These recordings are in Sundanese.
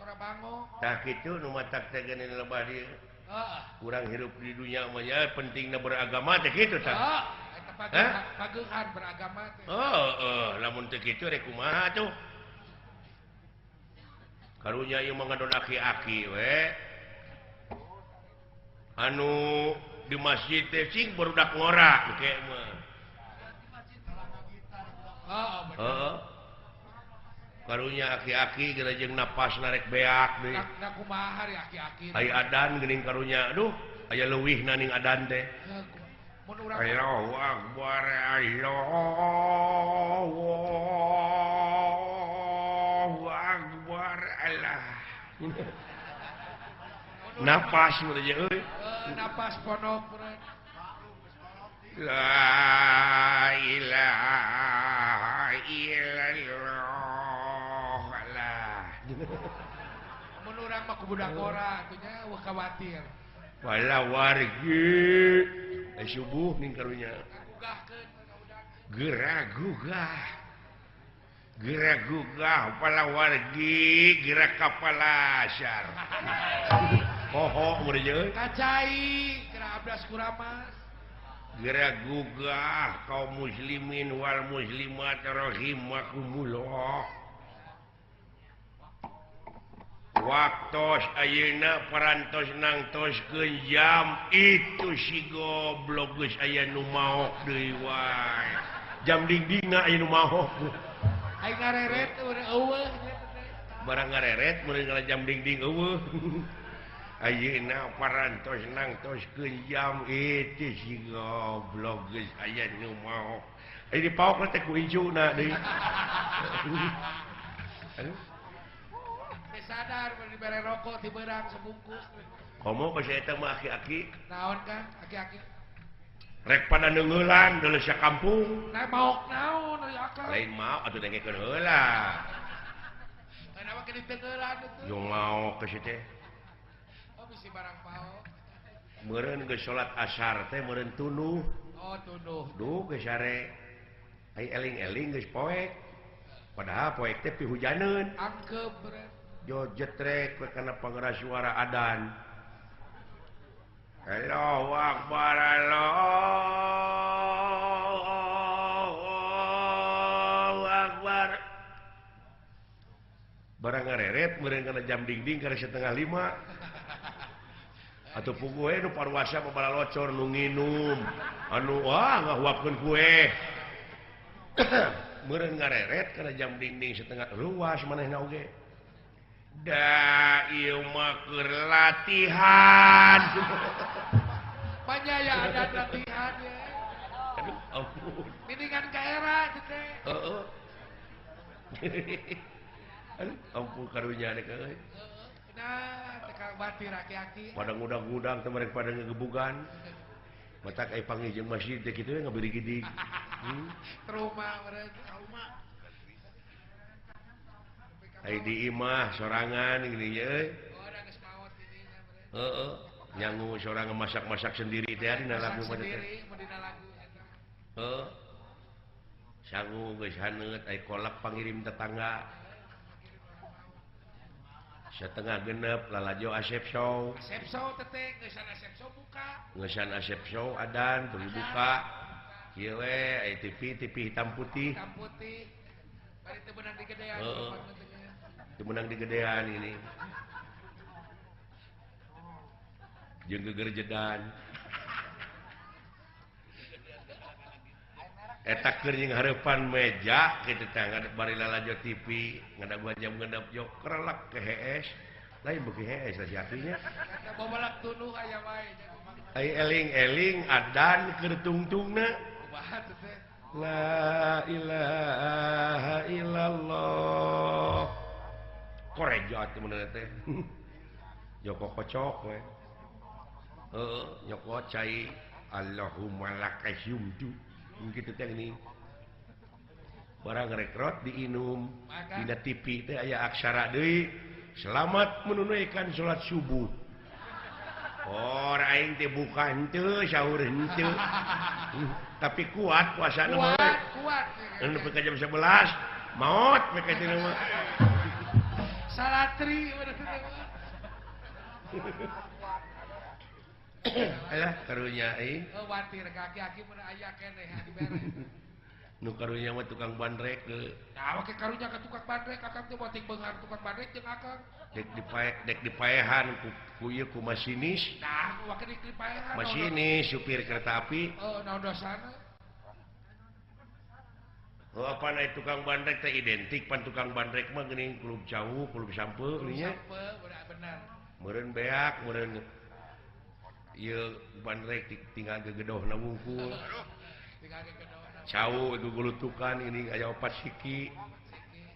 Ora bango. Tah kitu nu matak teh geuning lebah dieu. Heeh. Urang hirup di dunia mah ya pentingna beragama teh kitu tah. Heeh. Eta pagehan beragama teh. Heeh, lamun teu kitu rek kumaha tuh. Karunya ieu mah ngadon aki-aki we. Anu di masjid teh cing barudak ngora engke mah. Heeh. Heeh. Karunya aki-aki geura jeung napas narek beak deui. Da kumaha ari aki-aki. Aya adan geuning karunya aduh aya leuwihna ning adan teh. Mun urang Allahu akbar Allahu akbar Allah. Napas mun aja euy. Napas ponok meureun. La ilaha illallah. Mun urang mah ku budak ora atuh nya eueuh khawatir. Wala wargi subuh ning karunya. Gugahkeun geura gugah. Geura gugah pala wargi geura ka palasar. Poho mun euy. Kacai geura abdas kuramas. Geura gugah kaum muslimin wal muslimat rahimakumullah. Waktos ayeuna parantos nangtoskeun jam itu si goblok geus aya nu maok deui wae. Jam dingdingna aya nu maok. Aing ngareret eueuh barang ngareret mun jam dingding eueuh. Ayeuna parantos nangtoskeun jam itu si goblok geus aya nu maok. Aya dipaok teh ku incuna deui. Aduh. Sadar dibere rokok ti beurang sebungkus. Komo ka eta mah aki-aki. Naon kan aki-aki? Rek pada neungeulan deuleu sakampung. Nah maok naon euy akang. Lain maok atuh dengekeun heula. Kenapa ke diteungeulan atuh? Yo maok ka si teh. Oh bisi barang paok. Meureun geus salat asar teh meureun tunduh. Oh tunduh. Duh geus sare. Ai eling-eling geus poek. Padahal poek teh pihujaneun. Angkeup meureun. Jo jetrek karena pengeras suara adan. Allahu akbar Allahu akbar. Barang ngareret meureun kana jam dingding kana 4:30. Atuh puguh we nu parwasa mah locor nu nginum. Anu wah ngahuapkeun kue. Meureun ngareret kana jam dingding setengah ruas manehna oge. Da ieu mah keur latihan. Panyaya ada latihan ye. Aduh ampun. Mendingan ka era teh. Heeh. Aduh ampun karunya deh euy. Nah, teh batir aki-aki. Pada ngudang-ngudang teh mereka pada ngegebugan. Matak ai panggih jeung masjid teh kitu we ngabirigedig. Trauma meureun, trauma. Ai di imah sorangan gini euy. Heeh, nyangu sorangan masak-masak sendiri teh dina lagu mah teh. Heeh. Sangu geus haneut ai kolak pangirim tetangga. 5:30 lalajo Asep Show. Asep Show teh geusan Asep Show buka. Geusan Asep Show adan teu buka. Kieu we ai TV TV hitam putih. Hitam putih. Bari teu beunang digedean. Heeh. Menang di gedean ini jeung gegerjedan eta keur jeung hareupan meja kitu teh bari lalajo TV ngadaguan jam genep jo kerelek ke hees lain beuki hees si akinya babalak tunduh aya wae ai eling-eling adan keur tungtungna kumaha teh la ilaha illallah korejat mun teh Joko kocok we heeh nyokot cai Allahumma lakasumdu kitu teh geuning barang rekrot diinum dina TV teh aya aksara deui selamat menunaikan salat subuh. Oh aing teh buka henteu sahur henteu tapi kuat puasana mah kuat nepi ka jam 11 maot mereka teh mah. Salatri Alah karunya euy. Watir kaki-aki mun aya keneh dibere. Nu karunya mah tukang bandrek deui. Nah, make karunya ka tukang bandrek akang teh boting beunghar tukang bandrek jeung akang. Dek dipaehan ku ieu ku masinis. Nah, wake dipaehan. Masinis supir kereta api. Oh, naon dosana? Oh, apa naik tukang bandrek teh identik pan tukang bandrek mah geuning klub jauh, klub sampe geuning nya. Sampe, bener. Meureun beak, meureun ieu bandrek tinggal gegedohna wungkul. Tinggal gegedohna. Cau gugulutukan ini aya opat siki.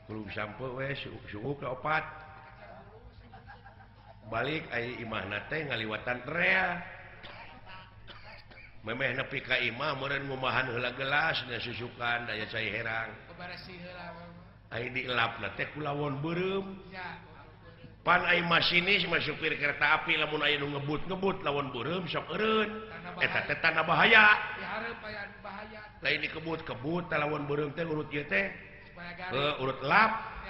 Klub sampe we suuk ka opat. Balik aya imahna teh ngaliwatan rea. Memeh nepi ka imah meureun ngumahan heula gelas nya susukan daya cai herang. Aya dielapna teh ku lawon beureum. Pan ai masinis mah supir kereta api lamun aya nu ngebut-ngebut lawon beureum sok eureun. Eta teh tanda bahaya. Dihareup aya bahaya. Lain dikebut-kebut teh lawon beureum teh urut ieu teh. Heuh urut lap.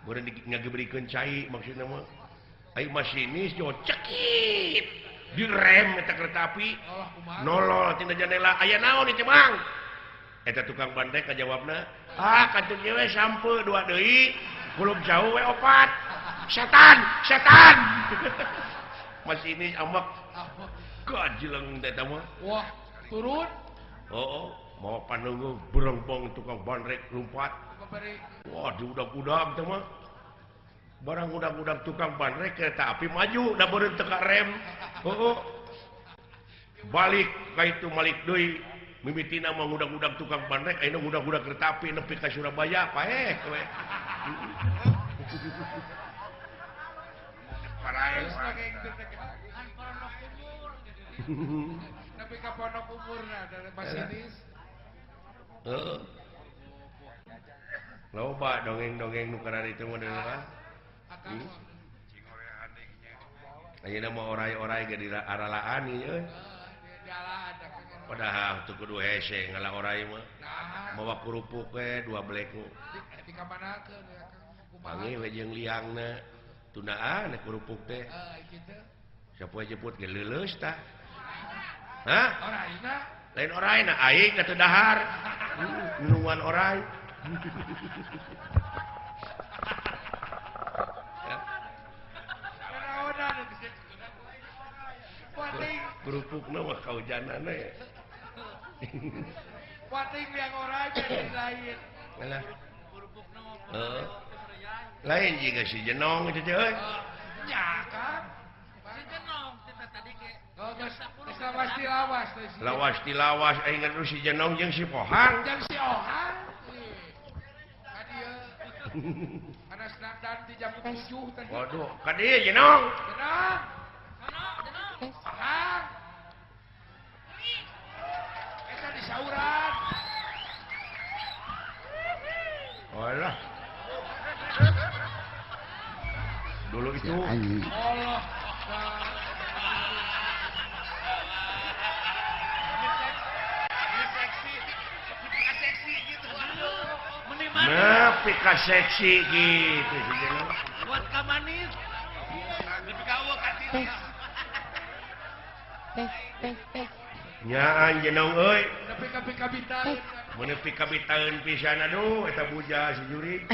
Meureun ngagebrikeun cai maksudna mah. Ai masinis jo cekit. Direm eta kereta api. Nolol tina jendela aya naon ieu Mang? Eta tukang bandrek kajawabna, "Ah, kantun ieu we sampe dua deui, kulub jauh we opat." Setan, setan. Masinis amak gajleng teh mah. Wah, turun. Oh, mau panunggu berengbong tukang bandrek lompat. Wah, diudag-udag teh mah. Barang udag-udag tukang bandrek kereta api maju, da beureun teu ka rem. Heuh. Balik ka itu malik deui. Mimitina mah ngudag-udag tukang bandrek, ayeuna ngudag-udag kereta api nepi ka Surabaya, paeh we. Tapi ka pondok umurna dari masinis. Heeh. Loba dongeng-dongeng nu kararitu mah deui. Ayeuna mah orai-orai ge di aralaan ieu euy. Padahal teu kudu hese ngala orai mah. Mawa kerupuk we dua blek. Dikamanakeun ya Kang. Panggih we jeung liangna. Tunaan kerupuk teh. Sapoe jeput ge leuleus tah. Hah? Oraina? Lain oraina aing da teu dahar. Nulungan orai. Kerupukna mah kaujanan we. Wating liang orai jadi lain. Alah. Heeh. Lain jiga si Jenong itu teh euy. Nya Kang. Si Jenong teh tadi ge. Oh, geus lawas tilawas teh. Lawas tilawas aing ngadu si Jenong jeung si Pohang. Jeung si Ohang. Ka dieu. Kana snapdan di jam 7 tadi. Waduh, ka dieu Jenong. Jenong. Ohang. Eta di sauran. Alah. Dulu itu Allah. Nah, pika seksi gitu si Jenong. Buat kamanis. Lebih kawa ka dieu. Tes tes tes. Nyaan Jenong euy. Nepi ka pikabitaeun. Mun nepi kabitaeun pisan aduh eta buja si jurig.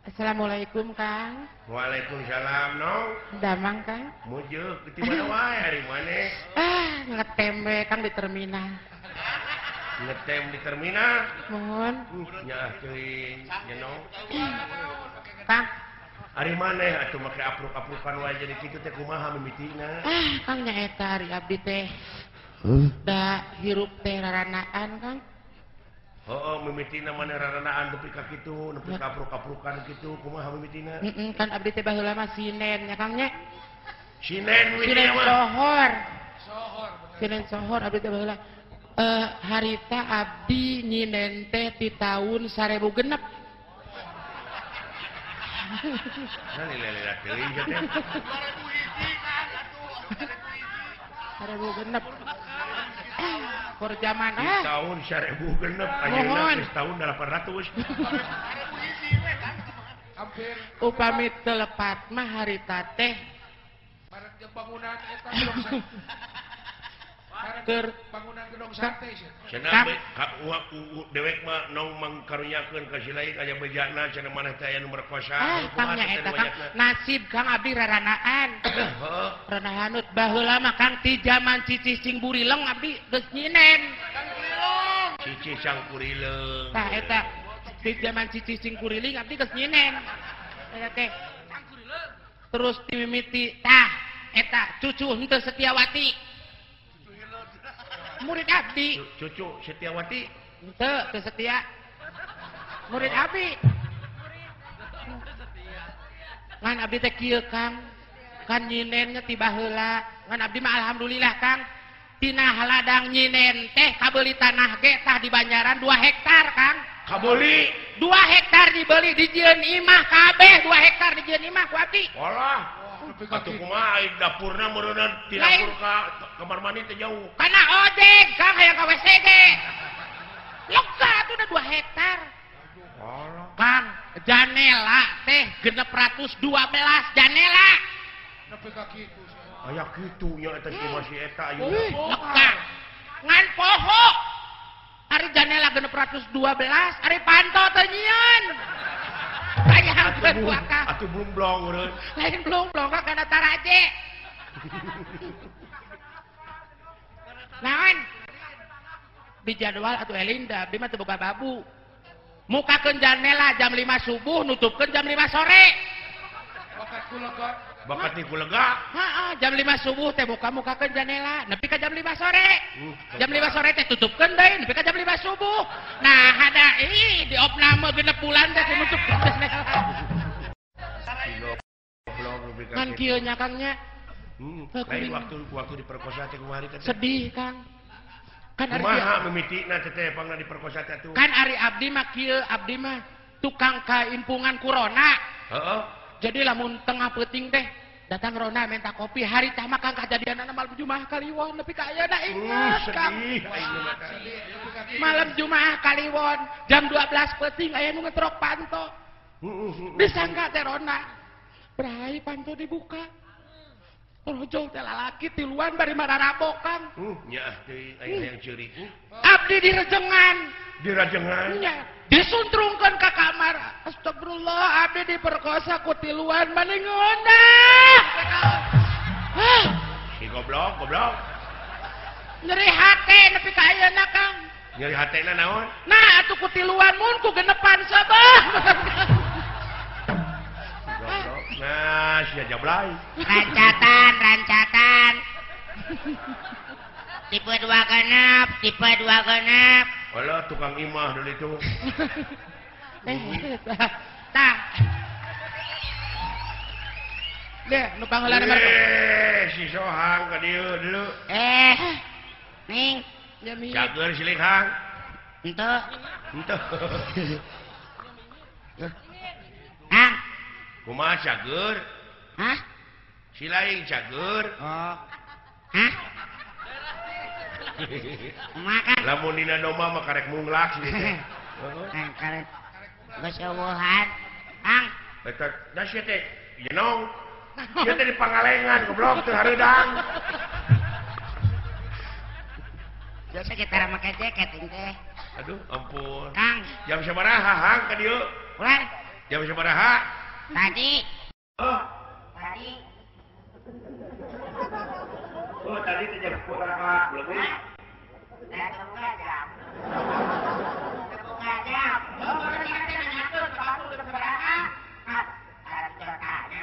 Assalamualaikum Kang. Waalaikumsalam Nong. Damang Kang. Mujeuk ti mana wae ari maneh? Ah, ngetem we Kang di terminal. Ngetem di terminal? Mohon. Nyaah teuing Jenong. Kang. Ari maneh atuh make apruk-aprukan wae jadi kitu teh kumaha mimitina? Ah, Kang nyaeta ari abdi teh. Da hirup teh raranaan Kang. Heeh, mimitina maneh raranaan nepi ka kitu, nepi ka apruk-aprukan kitu kumaha mimitina? Heeh, kan abdi teh baheula mah sinen nya Kang nya. Sinen sinen sohor. Sohor. Sinen sohor abdi teh baheula. Harita abdi nyinen teh ti taun 1006. Nah, lila-lila teuing teh. 2006. Kur zaman di tahun 1006 ayeuna geus tahun 800. Hampir. Upami teu lepat mah harita teh. Bareng jeung bangunan eta gedong keur bangunan gedong sate sia. Cenah dewek mah nong mangkarunyakeun ka si lain aya bejana cenah maneh teh aya nu merkosa. Kang nya eta Kang nasib Kang abdi raranaan. Heeh. Rana hanut baheula mah Kang ti jaman cicih cing burileng abdi geus nyinen. Cicih cangkurileung. Tah eta ti jaman cicih cing kuriling abdi geus nyinen. Eta teh. Terus timimiti tah eta cucu henteu Setiawati. Murid abdi. Cucu Setiawati henteu teu setia. Murid abdi. Ngan abdi teh kieu Kang. Kan nyinennya ti baheula. Ngan abdi mah alhamdulillah Kang. Tina haladang nyinen teh kabeuli tanah ge tah di Banjaran 2 hektar Kang. Kabeuli 2 hektar dibeli dijieun imah kabeh 2 hektar dijieun imah ku abdi. Walah. Atuh kumaha dapurna meureunna ti dapur ka kamar mandi teh jauh. Kana ojek Kang hayang ka WC ge. Lega atuh da 2 hektar. Walah. Kang, janela teh 612 janela. Nepi ka kitu. Aya kitu nya eta si masih eta ayeuna. Lega. Ngan poho. Ari janela 612, ari panto teu nyieun. Bayangkeun ku akang. Atuh blumblong eureun. Lain blumblong ka kana taraje. Naon? Di jadwal atuh Elinda, abdi mah teu boga babu. Mukakeun janela jam 5 subuh, nutupkeun jam 5 sore. Bakat ku lega. Bakat ku lega. Heeh, jam 5 subuh teh muka-mukakeun janela, nepi ka jam 5 sore. Jam 5 sore teh tutupkeun deui nepi ka jam 5 subuh. Nah, ada ih di opname genep bulan teh nutupkeun janela. Kan kieu nya Kang nya. Lain waktu diperkosa teh kumaha teh. Sedih Kang. Kan ari kumaha mimitina teh pangna diperkosa teh atuh. Kan ari abdi mah kieu, abdi mah tukang kaimpungan corona. Heeh. Jadi lamun tengah peuting teh datang Rona minta kopi hari tah mah Kang kajadianana malam Jumaah Kaliwon nepi ka ayeuna inget Kang. Malam Jumaah Kaliwon jam 12 peuting aya nu ngetrok panto. Disangka teh Rona. Brai panto dibuka. Rojol teh lalaki tiluan bari mararabok Kang. Nyaah teuing aya hayang ceurik. Abdi direjengan. Dirajengan? Nya. Disuntrungkeun ka kamar. Astagfirullah, abdi diperkosa ku tiluan mani ngeunah. Hah. Si goblok, goblok. Nyeri hate nepi ka ayeuna Kang. Nyeri hatena naon? Nah, atuh ku tiluan mun ku genepan sabah. Goblok. Nah, sia jablay. Rancatan, rancatan. Tipe 2 genep, tipe 2 genep. Alah tukang imah dulu itu. Tah. Deh, nu pangheulana mah. Si Sohang ka dieu dulu. Ning. Cager silik Hang. Henteu. Henteu. Hang. Kumaha cager? Hah? Si lain cager. Oh. Hah? Makan. Lamun dina domba mah karek munglak sih teh. Heeh. Karek geus eueuhan. Kang. Eta da sia teh jenong. Sia teh di Pangalengan goblok teu hareudang. Biasa kita make jaket ini teh. Aduh, ampun. Kang. Jam sabaraha Hang ka dieu? Ulah. Jam sabaraha? Tadi. Oh. Tadi. Oh, tadi teh jam sabaraha? Belum. Teu jam. Teu jam. Oh, tadi teh nanyakeun ka batur sabaraha? Ah, tanya.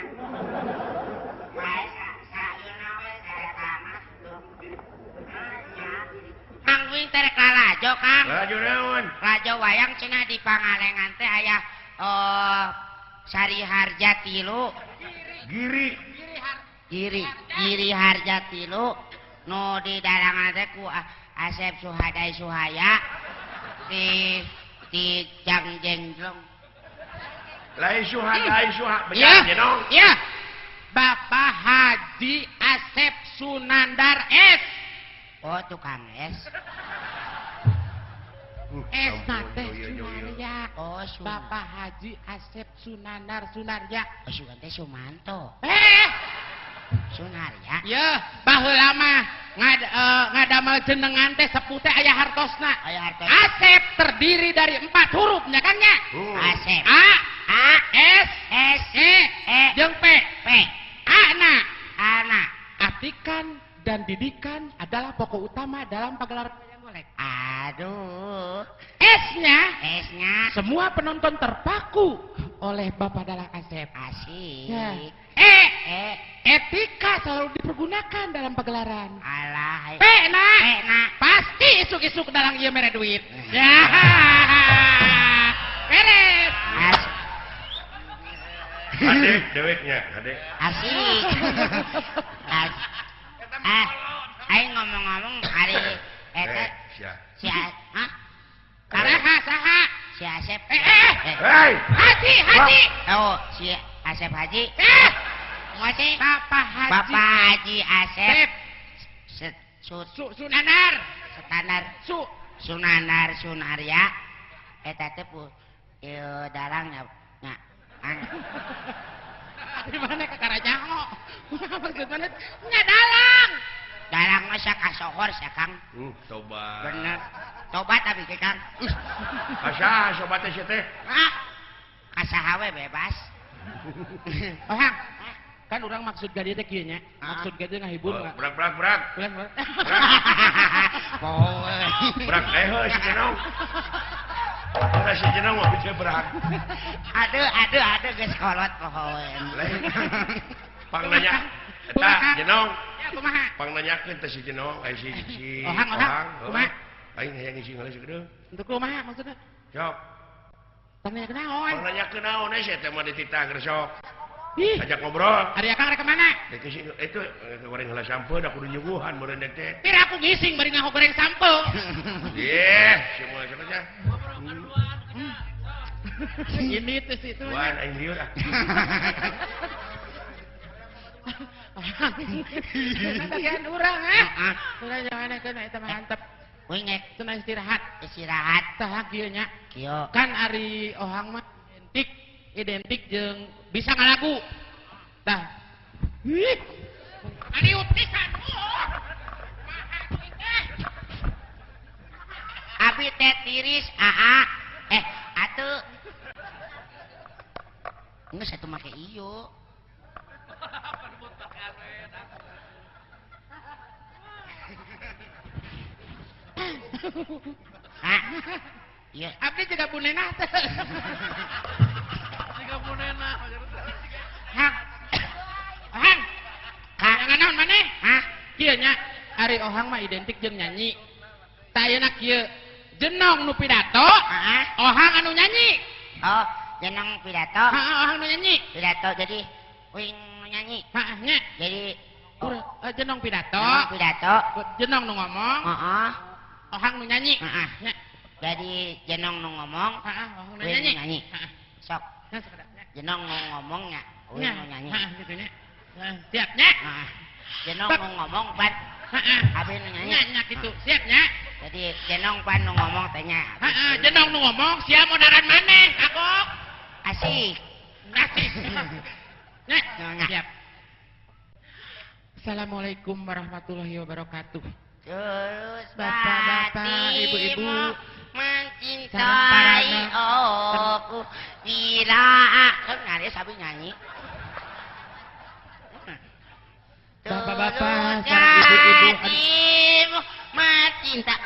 Wae saeuna we saya mah. Kang wing teh rek lalajo, Kang. Lalajo naon? Lalajo wayang cenah di Pangalengan teh aya Sari Harja 3. Giri. Giri, Giri Harja 3 nu di dalangan teh ku Asep Suhadai Suhaya di Jang Jengglong. Lain Suhadai Suha, bener jenong. Iya. Bapak Haji Asep Sunandar S. Oh, tukang es. S na teh Sunarya. Oh, Bapak Haji Asep Sunanar Sunarya. Oh, sugan teh Sumanto. Sunarya. Yeuh, baheula mah ngadamel jenengan teh sepuh teh aya hartosna. Aya hartos. Asep terdiri dari 4 huruf nya Kang nya. Asep. A A S S E E jeung P. P. A na. A na. Atikan dan didikan adalah pokok utama dalam pagelaran wayang golek. Aduh. S-nya, S-nya semua penonton terpaku oleh Bapak Dalang Asep. Asik. Ya. E, E, etika selalu dipergunakan dalam pagelaran. Alah. P na, P na. Pasti isuk-isuk dalang ieu mere duit. Ya. Beres. Asik. Adek deweknya, adek. Asik. Asik. Ah, aing ngomong-ngomong hari eta si hah? Saha saha? Si Asep. Hei. Haji, Haji. Oh, si Asep Haji. Masih Bapak Haji. Bapak Haji Asep. Sunanar. Setanar. Sunanar Sunarya. Eta teh ieu dalangnya nya. Di mana ke Karajango? Maksudnya nya dalang. Dalang mah kasohor sia Kang. Tobat. Bener. Tobat abi ge Kang. Asa sobat teh sia teh? Hah? Kasaha we bebas. Oh, Hang. Kan urang maksud gadi teh kieu nya. Maksud gadi ngahibur. Berak berak berak. Berak berak. Berak heuh si Jenong. Ora si Jenong mah bisa berak. Aduh aduh aduh geus kolot pohoen. Pang nanya eta Jenong. Ya kumaha? Pang nanyakeun teh si Jenong ai si Ohang ohang. Kumaha? Aing hayang ngisi heula sakedeung. Untuk kumaha maksudna? Sok. Pang nanyakeun naon? Pang nanyakeun naon we sia teh mah dititah sok. Ih, ajak ngobrol. Ari akang rek kemana? Rek itu goreng heula sampeu da kudu nyuguhan meureun teh. Pira aku ngising bari ngaho goreng sampeu. Yeh, semua sok aja. Ini teh situ. Wan aing lieur ah. Bagian urang ah. Urang jangan keun eta mah antep. Wingek cenah istirahat. Istirahat. Tah kieu nya. Kieu. Kan ari ohang mah identik jeung bisa ngalagu. Tah. Ih. Ari utisan. Abi teh tiris aa. Atuh. Geus atuh make ieu. Hah? Iya. Abdi juga bunenah teh. Juga bunenah. Hang. Hang. Kayangan naon maneh? Hah? Kieu nya ari ohang mah identik jeung nyanyi. Tah ayeuna kieu Jenong nu pidato, heeh. Ohang anu nyanyi. Oh, Jenong pidato. Heeh, ohang nu nyanyi. Pidato jadi uing nu nyanyi. Heeh nya. Jadi Jenong pidato. Jenong pidato. Jenong nu ngomong. Heeh. Ohang nu nyanyi. Heeh. Nya. Jadi Jenong nu ngomong, heeh, ohang nu nyanyi. nyanyi. Sok. Nya sakedap nya. Jenong nu ngomong nya, uing nu nyanyi. Heeh, kitu nya. Siap nya. Heeh. Jenong nu ngomong pan. Heeh. Abi nu nyanyi. Nya nya kitu. Siap nya. Jadi Jenong pan nu ngomong teh nya. Heeh, Jenong nu ngomong sia modaran maneh, kagok. Asik. Asik. Nya. Nya. Siap. Assalamualaikum warahmatullahi wabarakatuh. Terus bapak-bapak, ibu-ibu, mencintai aku bila kan nari sabi nyanyi. Bapak-bapak, ibu-ibu, mencinta.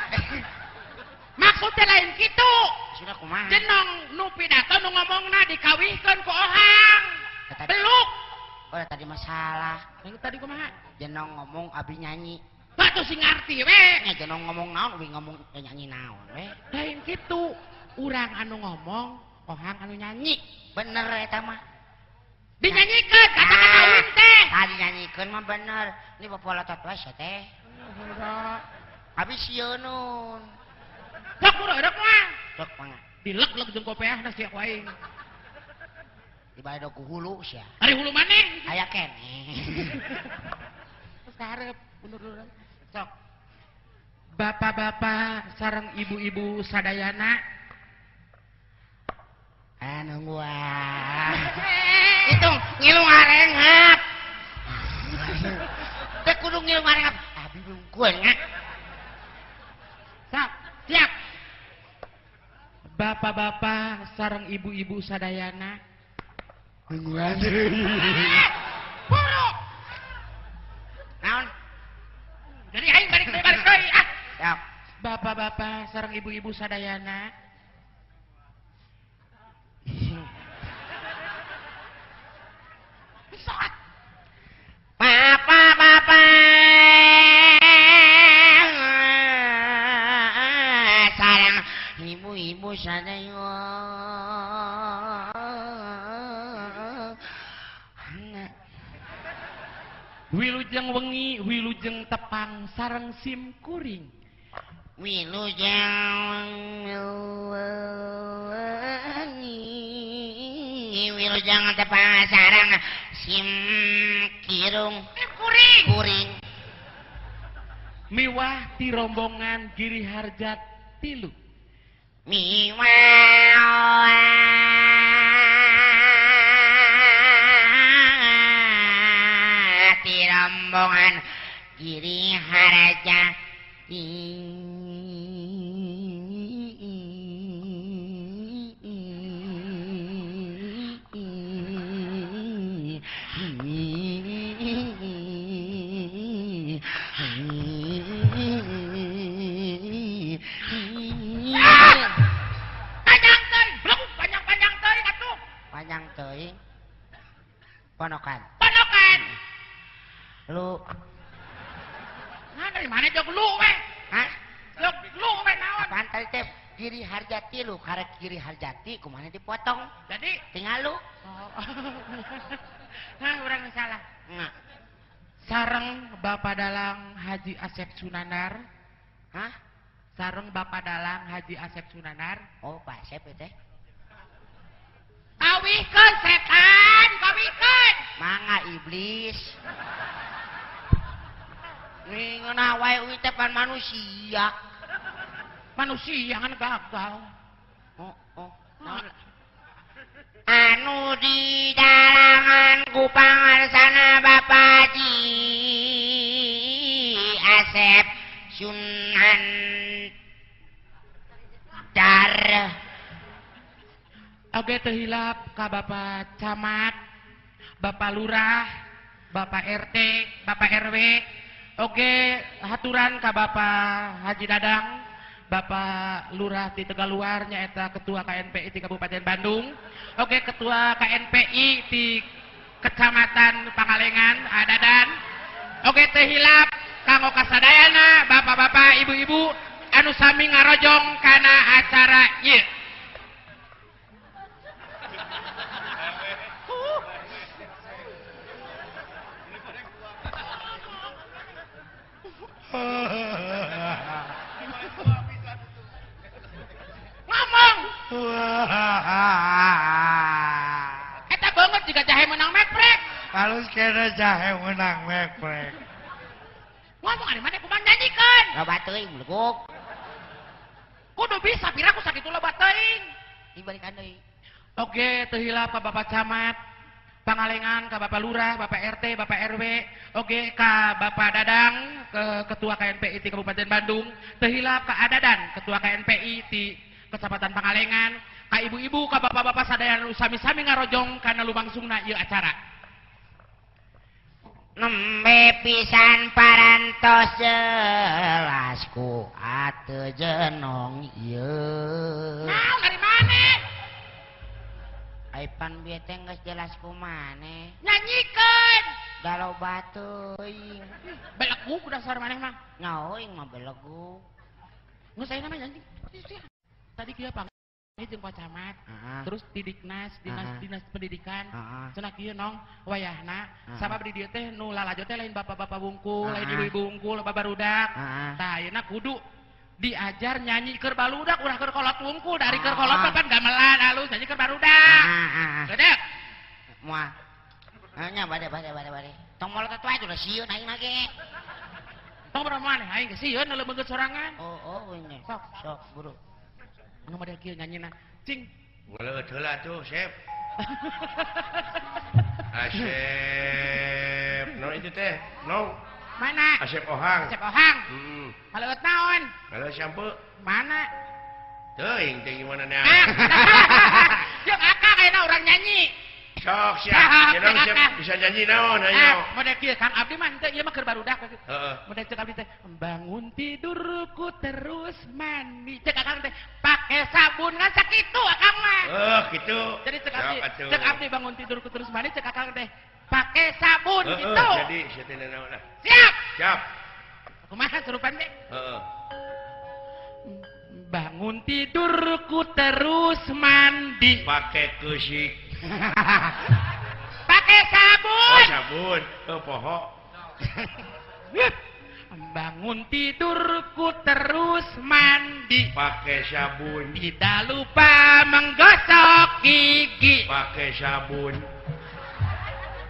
Maksudnya lain gitu. Sudah kumaha? Jenong nu pidato nu ngomongna dikawihkeun ku ohang. Beluk. Oh tadi masalah. Yang tadi kumaha? Jenong ngomong abi nyanyi. Batu sing ngarti we. Nya jenong ngomong naon abi ngomong nyanyi naon we. Lain kitu. Urang anu ngomong, ohang anu nyanyi. Bener eta mah. Dinyanyikeun kata-kata uing teh. Tadi nyanyikan mah bener. Ini bopolotot wae sia teh. Abi sieun nun. Sok buru erek mah. Sok mangga. Dilek-lek jeung kopeahna sia ku aing. Di bae ku hulu sia. Ari hulu maneh? Aya keneh. Terus ka hareup mundur-mundur. Sok. Bapak-bapak sareng ibu-ibu sadayana. Anu gua. Hitung ngilu ngarenghap. Teh kudu ngilu ngarenghap. Abi bungkul nya. Siap, siap. Bapak-bapak sareng ibu-ibu sadayana. Nungguan. Buru. Naon? Jadi aing balik deui ah. Siap. Bapak-bapak sareng ibu-ibu sadayana. Sok. Bapak-bapak sareng ibu-ibu sadayana. Wilujeng wengi, wilujeng tepang sareng sim kuring. Wilujeng wengi, wilujeng tepang sareng sim kirung. Kuring. Kuring. Miwah ti rombongan Giri Harja 3. Miwah ti rombongan Giri Harja Panjang teuing, belum panjang-panjang teuing atuh. Panjang teuing. Ponokan. Ponokan. Lu. Nah, dari mana jog lu we? Hah? Jog lu we naon? Apaan tadi teh? Giri Harjati lu, karek Giri Harjati kumaha dipotong? Jadi tinggal lu. Oh. Nah, urang salah. Nah. Sareng Bapak Dalang Haji Asep Sunanar. Hah? Sareng Bapak Dalang Haji Asep Sunanar. Oh, Pak Asep teh. Kawihkeun setan, kawihkeun. Mangga iblis. Ngeunah wae euy teh pan manusia. Manusia kan gagal. Oh, oh. Naon? Anu di dalangan ku pangarsana Bapak Haji Asep Sunan Dar. Oge teu hilap ka Bapak Camat, Bapak Lurah, Bapak RT, Bapak RW. Oge haturan ka Bapak Haji Dadang, Bapak Lurah di Tegaluar nyaeta Ketua KNPI di Kabupaten Bandung. Oke, Ketua KNPI di Kecamatan Pangalengan Adadan. Oke, teu hilap kanggo kasadayana bapak-bapak, ibu-ibu anu sami ngarojong kana acara ieu. Ngomong. Eta banget jika jahe menang meprek. Halus kena jahe menang meprek. Ngomong ari maneh kumaha nyanyikeun? Loba teuing beleguk. Kudu bisa pira ku sakitu loba teuing. Dibalikan deui. Oke, teu hilap ka Bapak Camat Pangalengan, ka Bapak Lurah, Bapak RT, Bapak RW, oke ka Bapak Dadang, ke Ketua KNPI di Kabupaten Bandung, teu hilap ka Adadan, Ketua KNPI di Kecamatan Pangalengan, ka ibu-ibu, ka bapak-bapak sadayana nu sami-sami ngarojong kana lumangsungna ieu acara. Nembe pisan parantos jelas ku atuh jenong ieu. Naon dari maneh? Ai pan bieu teh geus jelas ku maneh. Nyanyikeun. Da loba teuing. Belegug dasar maneh mah. Nyaho aing mah belegug. Geus ayeuna mah nyanyi. Tadi kieu pang jeung Pak Camat, terus di Diknas, dinas pendidikan, cenah kieu nong wayahna, sabab di dieu teh nu lalajo teh lain bapak-bapak bungkul, lain ibu-ibu bungkul, babarudak. Tah ayeuna kudu diajar nyanyi keur baludak, ulah keur kolot wungkul, dari keur kolot mah kan gamelan alus nyanyi keur barudak. Gede. Moal. Nya bade. Tong molotot wae udah sieun aing mah ge. Tong berapa maneh aing geus sieun leubeung sorangan. Oh, oh nya. Sok, sok buru. Anu model kieu nyanyina. Cing. Ngaleueut heula tuh, Sep. Asep. No itu teh, no. Mana? Asep Ohang. Asep Ohang. Heeh. Ngaleueut naon? Ngaleueut sampe. Mana? Teuing teh gimana nya. Jeung akang ayeuna urang nyanyi. Sok siap. Jeung siap bisa nyanyi naon ayo. Model kieu Kang abdi mah henteu ieu mah keur barudak. Heeh. Model cek abdi teh bangun tidurku terus mandi. Cek akang teh pake sabun ngan sakitu akang mah. Heuh kitu. Jadi cek abdi bangun tidurku terus mandi cek akang teh pake sabun gitu. Jadi sia teh naon lah. Siap. Siap. Kumaha surupan teh? Heeh. Bangun tidurku terus mandi. Pakai keusik. Pakai sabun. Oh, sabun. Oh, poho. Bangun tidurku terus mandi. Pakai sabun. Tidak lupa menggosok gigi. Pakai sabun.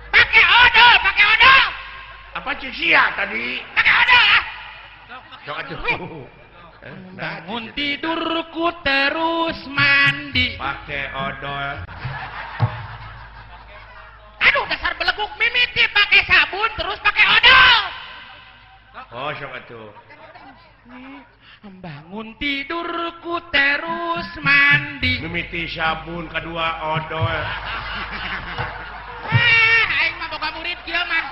Pakai odol, pakai odol. Apa cia tadi? Pakai odol ah. Sok atuh. Bangun tidurku terus mandi. Pakai odol. Aduh dasar beleguk mimiti pakai sabun terus pakai odol. Oh sok atuh. Bangun tidurku terus mandi. Mimiti sabun kedua odol. Ah, aing mah boga murid kieu mah.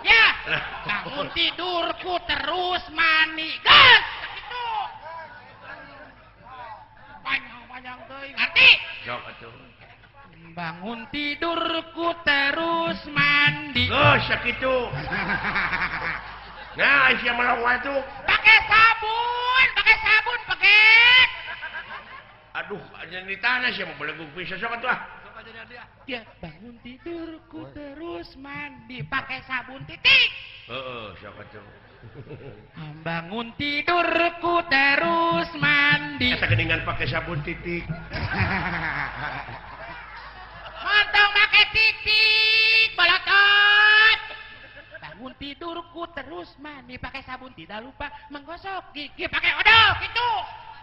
Ya, bangun tidurku terus mandi. Gas. Panjang-panjang teuing. Ngerti? Sok atuh. Bangun tidurku terus mandi. Oh, sakitu. Nah, sia melong wae tuh. Pakai sabun, pakai. Aduh, aja di tanah sia mah belegug pisan sok atuh ah. Ya, bangun tidurku terus mandi pakai sabun titik. Heeh, sok atuh. Bangun tidurku terus mandi. Eta geuningan pakai sabun titik. Montong pakai titik, bolotot. Bangun tidurku terus mandi pakai sabun, tidak lupa menggosok gigi pakai odol gitu.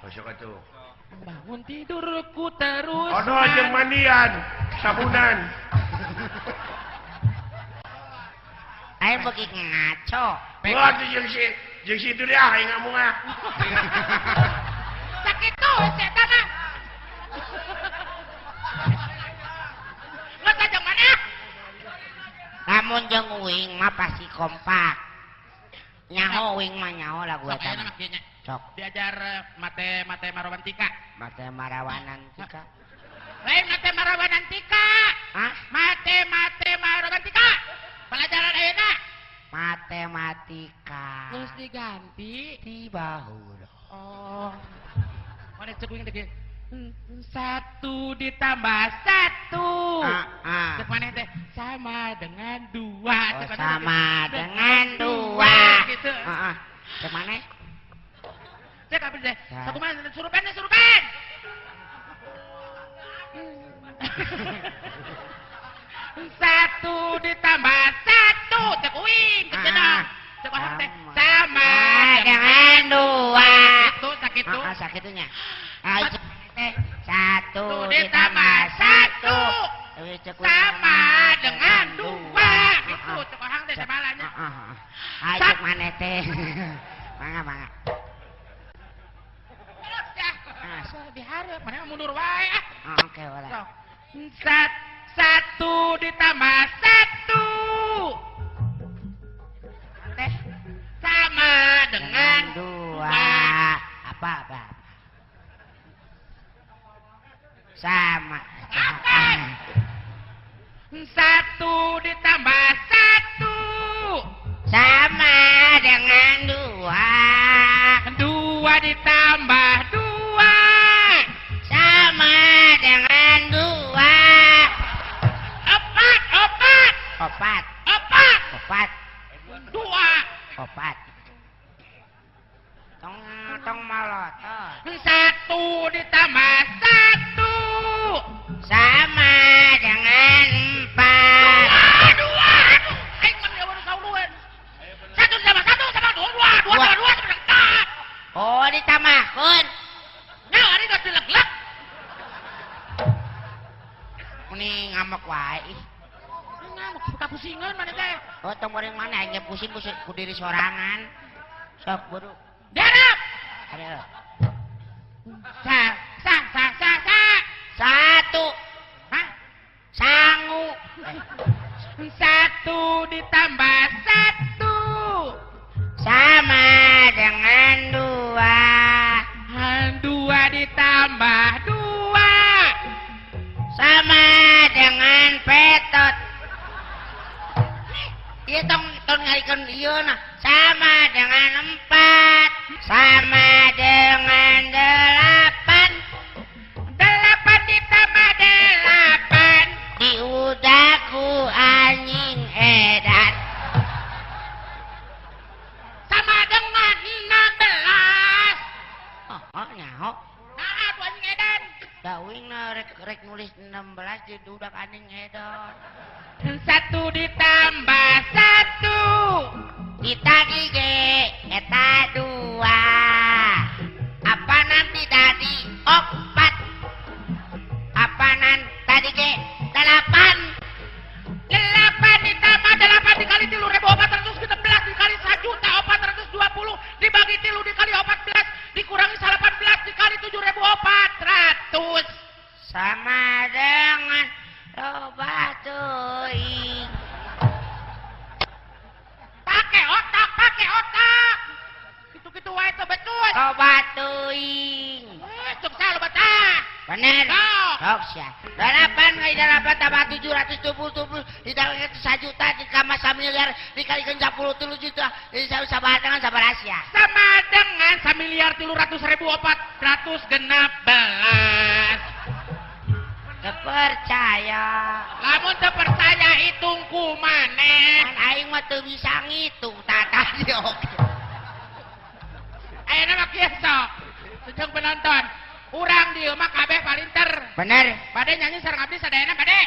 Gosok atuh. Bangun tidurku terus odol jeung mandian, sabunan. Aing beuki ngaco. Wah, jeung si itu dia aing ngamung ah. Sakitu setan ah. Nggak jeung mana? Lamun jeung uing mah pasti kompak. Nyaho uing mah nyaho lagu eta. Sok. Diajar mate marawantika. Mate marawanantika. Lain mate marawanantika. Hah? Mate marawantika. Pelajaran ayeuna matematika. Terus diganti di bahu. Oh. Mana cek uing teh? 1 ditambah 1. Cek maneh teh sama dengan 2. Oh, sama dengan 2. Gitu. Heeh. Cek maneh? Cek abdi teh. Sakumaha surupan surupan. 1 ditambah 1 cek uing kecena. Cek ohang teh sama dengan 2. Itu sakitu. Heeh, sakitunya. Ah, cek teh 1 ditambah 1 sama dengan 2. Gitu cek ohang teh sabalanya. Heeh. Ah, cek maneh teh. Mangga, mangga. Ya. Dihareup maneh mundur wae ah. Oke, ulah. 1 ditambah 1 teh sama dengan 2. Apa apa? Sama. Apa? 1 ditambah 1 sama dengan 2. 2 ditambah 2 sama dengan 2. 4 4 4 4 2 4 tong tong malotot. 1 ditambah 1 sama dengan 4. 2 2. Aing mah baru sauluan. 1 ditambah 1 sama 2 2 Ditambahkeun. Nya ari geus dileglek. Meni ngamek wae ih. Ngamuk kapusingan maneh teh. Oh, tong goreng mana aing pusing ku diri sorangan. Sok buru. Darap. Aduh. Sa sa sa sa sa. Satu. Hah? Sangu. Satu ditambah satu sama dengan dua. Dua ditambah dua sama dengan petot. Iya tong tong ngarikeun ieu nah. Sama dengan empat. Sama dengan delapan. Delapan ditambah delapan diudaku anjing edan. Sama dengan 16. Oh, nyaho. Nah, tuh anjing edan. Da uing na rek nulis 16 di udak anjing edan. Satu ditambah satu ditagi ge eta dua. Apa nanti tadi opat. Apa nan tadi ge delapan. Delapan ditambah delapan dikali 3.416 dikali 1.420.000 dibagi 3 dikali 14 dikurangi 18 dikali 7.400 sama dengan loba teuing. Pakai otak, pakai otak. Gitu-gitu wae teu betul. Loba teuing. Cuk salah loba tah. Bener. Sok sia. 8 kali 8 tambah 777 ditambah 1 juta ditambah 1 miliar dikalikan 13 juta sabar dengan sabar Asia. Sama dengan 1.300.416. Kepercaya. Lamun teu percaya hitung ku maneh. Kan aing mah teu bisa ngitung tata di oke. Ayeuna mah kieu sok. Sejeng penonton. Urang dieu mah kabeh palinter. Bener. Bade nyanyi sareng abdi sadayana bade.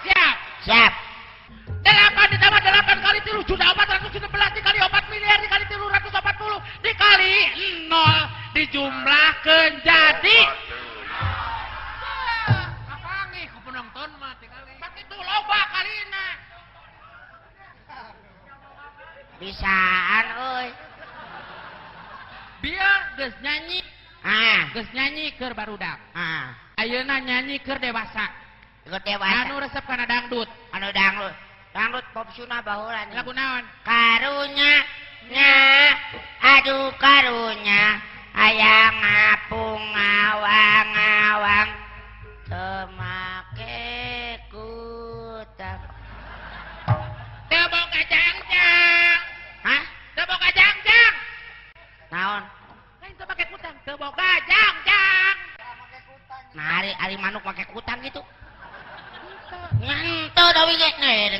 Siap. Siap. 8 ditambah 8 kali 3.416 dikali 4 miliar dikali 340 dikali 0 dijumlahkeun jadi. Kapanggih ku penonton mah tingali. Sakitu loba kalina. Bisaan euy. Bieu geus nyanyi. Ah, geus nyanyi keur barudak. Ah. Ayeuna nyanyi keur dewasa. Keur dewasa. Anu resep kana dangdut. Anu dangdut. Dangdut pop suna baheula nih. Lagu naon? Karunya nya aduh karunya hayang ngapung ngawang-ngawang teu make kutang. Teu boga jangjang. Hah? Teu boga jangjang. Naon? Lain teu make kutang, teu boga jangjang. Nah, ari manuk make kutang gitu. Ngenteu da we ge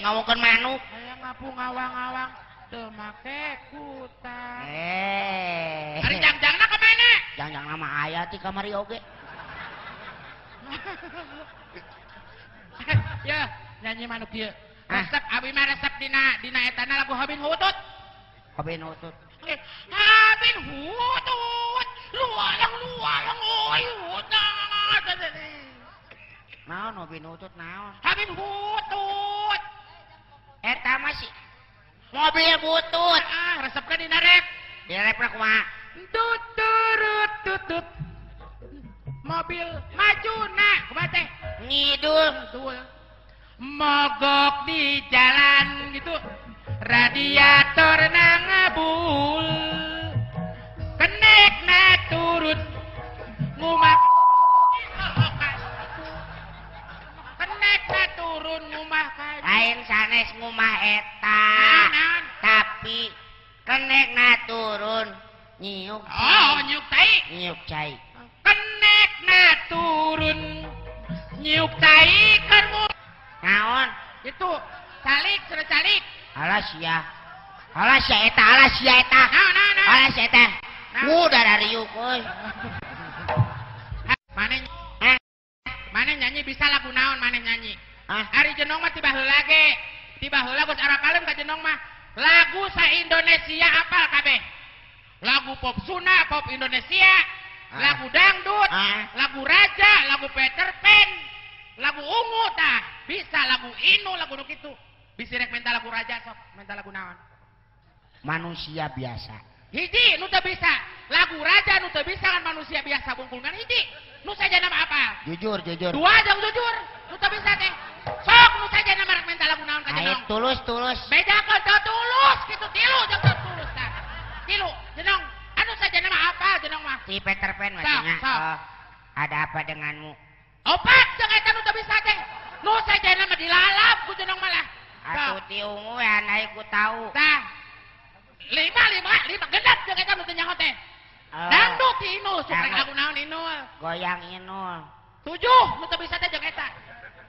ngomongkeun manuk. Hayang ngapung ngawang-ngawang teu make kutang. Ari jangjangna ka mana? Jangjangna mah aya ti kamari oge. Ya, nyanyi manuk ieu. Resep abi mah resep dina etana lagu Habin Hutut. Habin Hutut. Habin Hutut. Lualang lualang oi hutut. Naon Habin Hutut naon? Habin Hutut. Eta mah si mobil butut. Ah, resepkeun dina rep. Dina repna kumaha? Tut turut tutut. Mobil maju na kumaha teh? Ngidul. Mogok di jalan gitu. Radiator na ngebul. Kenek na turun. Ngumah. Kenek na turun ngumah kayu. Lain sanes ngumah eta. Tapi kenek na turun nyiuk. Oh, nyiuk tai. Nyiuk cai. Kenek na turun nyiuk tai kan naon? Itu calik sudah calik. Alas ya. Alas ya eta, alas ya eta. Naon naon naon. Alas ya eta. Udah dari yuk euy. Mane mane nyanyi bisa lagu naon mane nyanyi. Hah? Ari jenong mah tiba heula ge. Tiba heula geus arapaleun ka jenong mah. Lagu sa Indonesia apal kabeh. Lagu pop Sunda, pop Indonesia, lagu dangdut, lagu raja, lagu Peter Pan, lagu ungu tah, bisa lagu Inu, lagu nu kitu. Bisi rek minta lagu raja sok, minta lagu naon? Manusia biasa. Hiji nu teu bisa. Lagu raja nu teu bisa kan manusia biasa bungkul kan hiji. Nu sajana mah apa? Jujur, jujur. Dua jang jujur, nu teu bisa teh. Sok nu sajana mah rek minta lagu naon ka jenong? Tulus, tulus. Bedakeun teu tulus kitu tilu jang teu tulus tah. Tilu, jenong, anu sajana mah apa jenong mah? Si Peter Pan maksudnya. Oh, ada apa denganmu? Opat jeung eta nu teu bisa teh. Nu sajana mah dilalap ku jenong malah. Atuh ti ungu ya naik ku tahu. Tah. Lima lima lima genep jeung eta nu teu nyaho teh. Dangdut ti Inul, sok rek lagu naon Inul? Goyang Inul. 7 nu teu bisa teh jeung eta.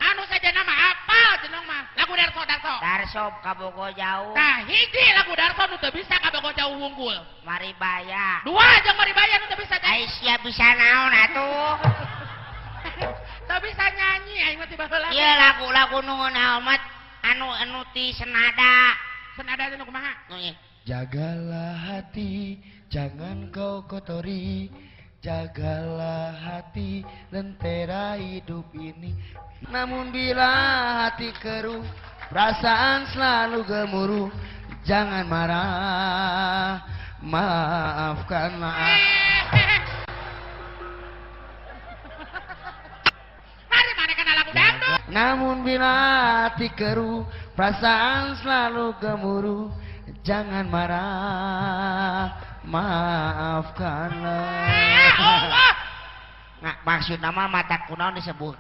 Anu sajana mah apal jenong mah. Lagu Darso, Darso. Darso kabogo jauh. Tah hiji lagu Darso nu teu bisa kabogo jauh wungkul. Maribaya. Dua jeung Maribaya nu teu bisa teh. Ai sia bisa naon atuh? Teu bisa nyanyi aing mah tiba heula. Ieu lagu-lagu nu ngeunah mah anu anu ti senada. Senada teh nu kumaha? Jagalah hati, jangan kau kotori. Jagalah hati, lentera hidup ini. Namun bila hati keruh, perasaan selalu gemuruh. Jangan marah, maafkanlah. Mari mana kena lagu dangdut. Namun bila hati keruh, perasaan selalu gemuruh. Jangan marah, maafkanlah. Nah, maksud nama mata kunaon disebut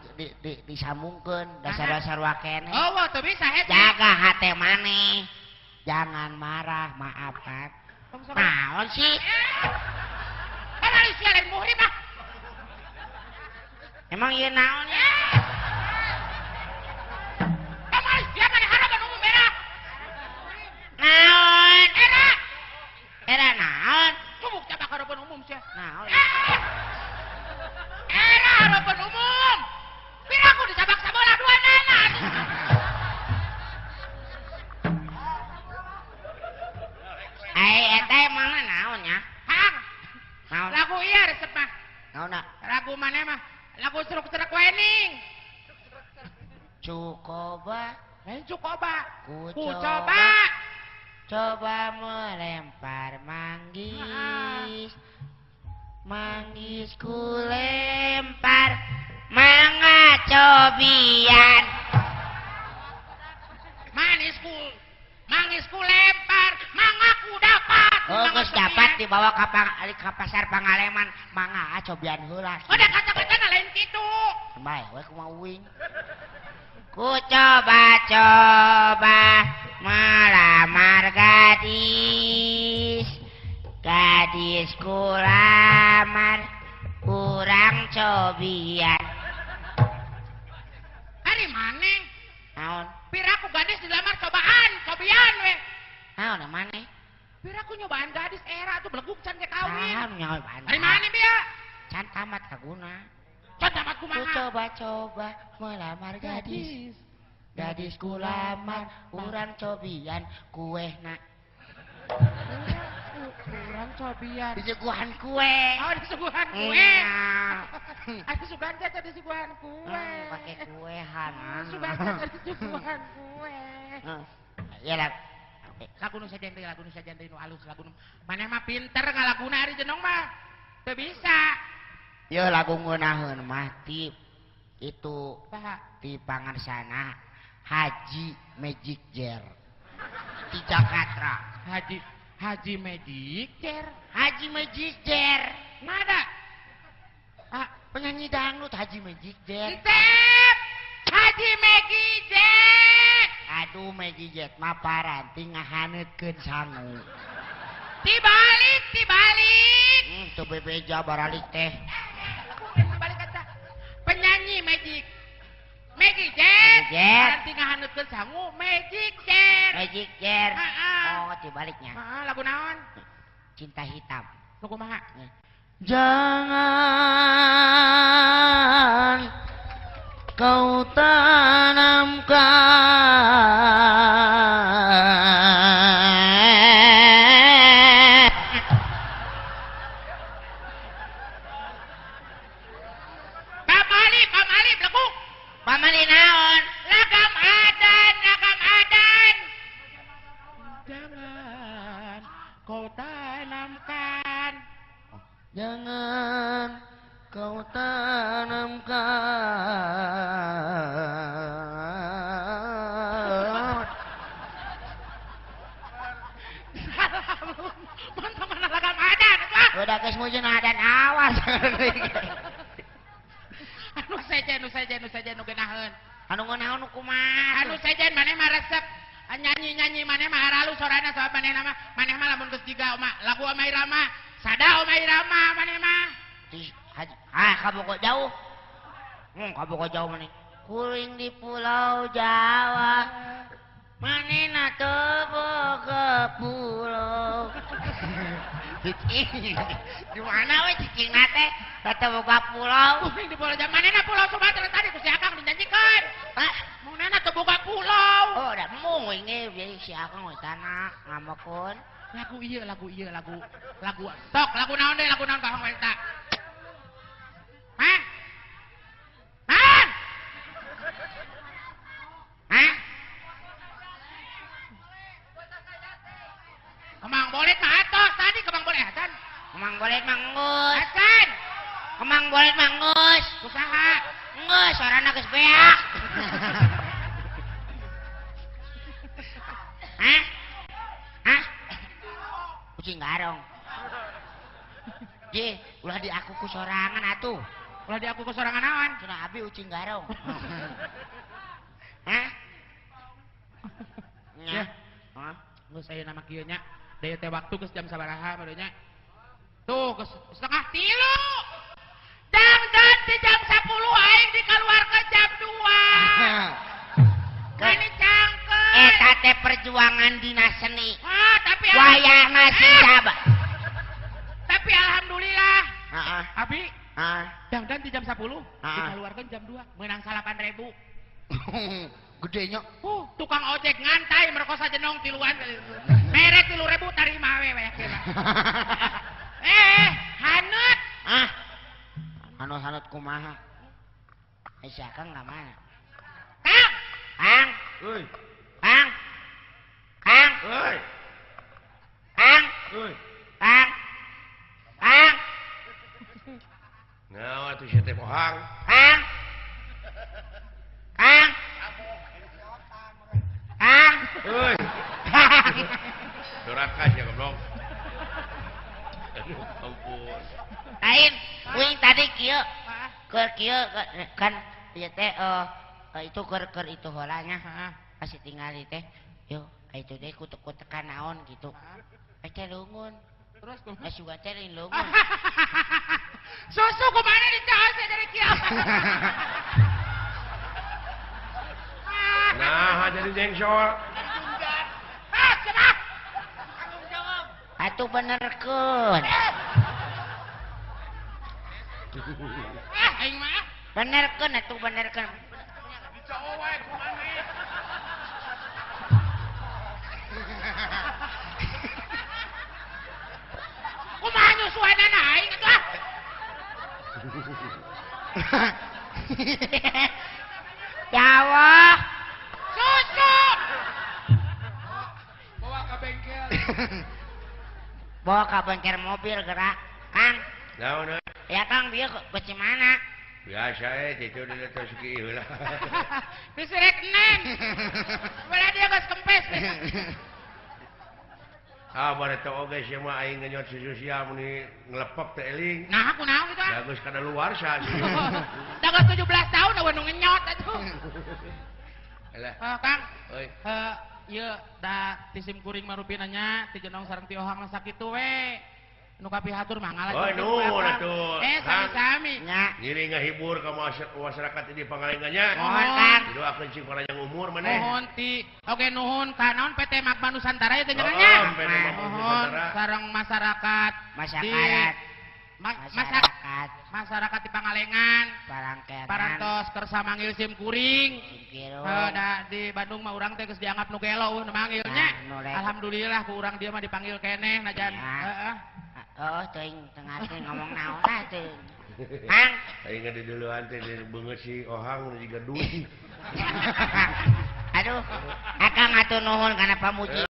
disambungkeun dasar-dasar wakene. Oh, teu bisa hese. Jaga hate maneh. Jangan marah, maafkan. Naon sih? Kan ari sia lain muhrim ah. Emang ieu naon ya? Emang sia maneh harapan umum era. Naon? Era. Era naon? Cubuk cabak harapan umum sia. Naon? Era harapan umum. Piraku dicabak sabola dua nana. Ai eta emangna naon nya? Hang. Naon? Lagu ieu resep mah. Naonna? Lagu maneh mah? Lagu seruk-seruk wening. Cukoba. Lain cukoba. Ku coba. Coba melempar manggis. Manggis ku lempar, mangga cobian. Manggis ku lempar, mangga ku dapat. Oh, geus dapat dibawa ka pasar Pangaleman, mangga cobian heula. Udah kata-kata lain kitu. Bae we kumaha uing. Ku coba-coba melamar gadis. Gadis ku lamar, kurang cobian. Ari maneh? Naon? Piraku gadis dilamar cobaan, cobian we. Naon maneh? Piraku nyobaan gadis era tuh beleguk can ge kawin. Naon nyobaan? Ari maneh bia? Can tamat kaguna. Can tamat kumaha? Ku coba-coba melamar gadis. Gadis ku lamar, kurang cobian kuehna. Kurang cobian. Disuguhan kue. Oh, disuguhan kue. Ada suguhan teh disuguhan kue. Pakai kue hana. Suguhan teh disuguhan kue. Ya lah. Lagu nu sajen deui, lagu nu sajen deui nu alus lagu nu. Maneh mah pinter ngalaguna ari jenong mah. Teu bisa. Yeuh lagu ngeunaheun mah ti itu saha? Ti pangarsana Haji Magic Jer. Ti Jakarta. Haji Magic Jer. Haji Magic Jer. Nada. Ah, penyanyi dangdut Haji Magic Jer. Entep. Haji Magic Jer. Aduh Magic Jer mah paranti ngahaneutkeun sangu. Dibalik, dibalik. Teu bebeja baralik teh. Dibalik kaca. Penyanyi Magic Magic Jet. Paranti ngahaneutkeun sangu Magic Jet. Magic Jet. Oh, dibaliknya. Heeh, lagu naon? Cinta Hitam. Nu kumaha? Jangan kau tanamkan kali beleguk. Pamali naon? Lagam adan, lagam adan. Jangan kau tanamkan. Jangan kau tanamkan. Salah, mana lagam adan? Udah geus mujun adan awas. Anu sejen, nu sejen, nu sejen nu geunaheun. Anu ngeunaheun nu kumaha? Anu sejen maneh mah resep nyanyi-nyanyi maneh mah haralu sorana sabab maneh mah maneh mah lamun geus jiga oma lagu Oma Irama, sada Oma Irama maneh mah. Ah, kabogo jauh. Kabogo jauh maneh. Kuring di Pulau Jawa. Manehna teu boga pulau. Cicing. Di mana we cicing na teh? Teu boga pulau. Kuring di Pulau Jawa. Manehna Pulau Sumatera tadi ku si Akang dijanjikeun. Hah? Manehna teu boga pulau. Oh, da mung we nge jadi si Akang we tanah ngamekeun. Lagu ieu, lagu ieu, lagu lagu sok lagu naon deui, lagu naon ka Hong eta? Hah? Hah? Hah? Kemang bolet mah atos tadi kemang bolet acan. Kemang bolet mah geus. Acan. Kemang bolet mah geus. Kusaha? Geus sorana geus beak. Hah? Hah? Kucing garong. Je, ulah di aku ku sorangan atuh. Ulah di aku ku sorangan naon? Cenah abi ucing garong. Hah? Ya. Hah? Geus aya nama kieu nya. Daya teh waktu geus jam sabaraha baru nya. Tuh geus 2:30. Dangdan di jam 10 aing dikaluarkeun jam 2. Mani cangkeun. Eta teh perjuangan dina seni. Ah, tapi wayahna sing sabar. Tapi alhamdulillah. Heeh. Abi, heeh. Dangdan di jam 10 dikaluarkeun jam 2 meunang 8.000. Gede nya. Tukang ojek ngantai merkosa jenong tiluan. Mere 3.000 tarima we we. Haneut. Ah. Anu haneut kumaha? Si Akang ka mana? Kang. Kang. Euy. Kang. Kang. Euy. Kang. Euy. Kang. Kang. Nah, atuh sia teh bohang. Kang. Kang. Kang. Euy. Doraka sia goblok. Aduh, ampun. Lain, uing tadi kieu. Keur kieu kan ieu teh itu keur itu heula nya. Masih tinggal teh. Yo, itu deh kutek-kutekan naon gitu. Teh leungeun. Terus kumaha? Sugan teh lain leungeun. Susu kumaha dicaos dari kieu. Nah, jadi jengsol. Ah, cenah. Tanggung jawab. Atuh benerkeun. Ah, aing mah. Benerkeun atuh benerkeun. Dicaos wae kumaha. Kumaha nyusuanana aing atuh ah. Jawa. Susu. Bawa ke bengkel. Bawa ke bengkel mobil gerak, Kang. Naon? Ya Kang, bieu ke mana? Biasa itu udah tos kieu lah. Geus rek nen. Bala dia geus kempes. Ah, bareto oge sia mah aing ngenyot susu sia mun ngelepek teh eling. Nah, kunaon kitu ah? Da geus kadaluarsa. Da geus 17 tahun eueuh nu ngenyot atuh. Alah. Kang. Euy. Ieu da ti sim kuring mah rupina nya ti jenong sareng ti ohang mah sakitu we. Nu kapihatur mah ngalah. Oh, nuhun atuh. Sami-sami. Nya. Ngiring ngahibur ka masyarakat di Pangalengan nya. Mohon Kang. Didoakeun cing panjang umur maneh. Nuhun ti. Oke nuhun ka naon PT Magma Nusantara ieu teh nya. Nuhun sareng masyarakat. Masyarakat. Masyarakat. Masyarakat di Pangalengan. Parangkean. Parantos kersa manggil sim kuring. Da di Bandung mah urang teh geus dianggap nu gelo eueuh nu manggil nya. Alhamdulillah ku urang dia mah dipanggil keneh najan. Heeh. Oh, teuing teu ngarti ngomong naon ah teuing. Hang. Aing diduluan teh beungeut si Ohang jiga duit. Aduh, akang atuh nuhun kana pamuji.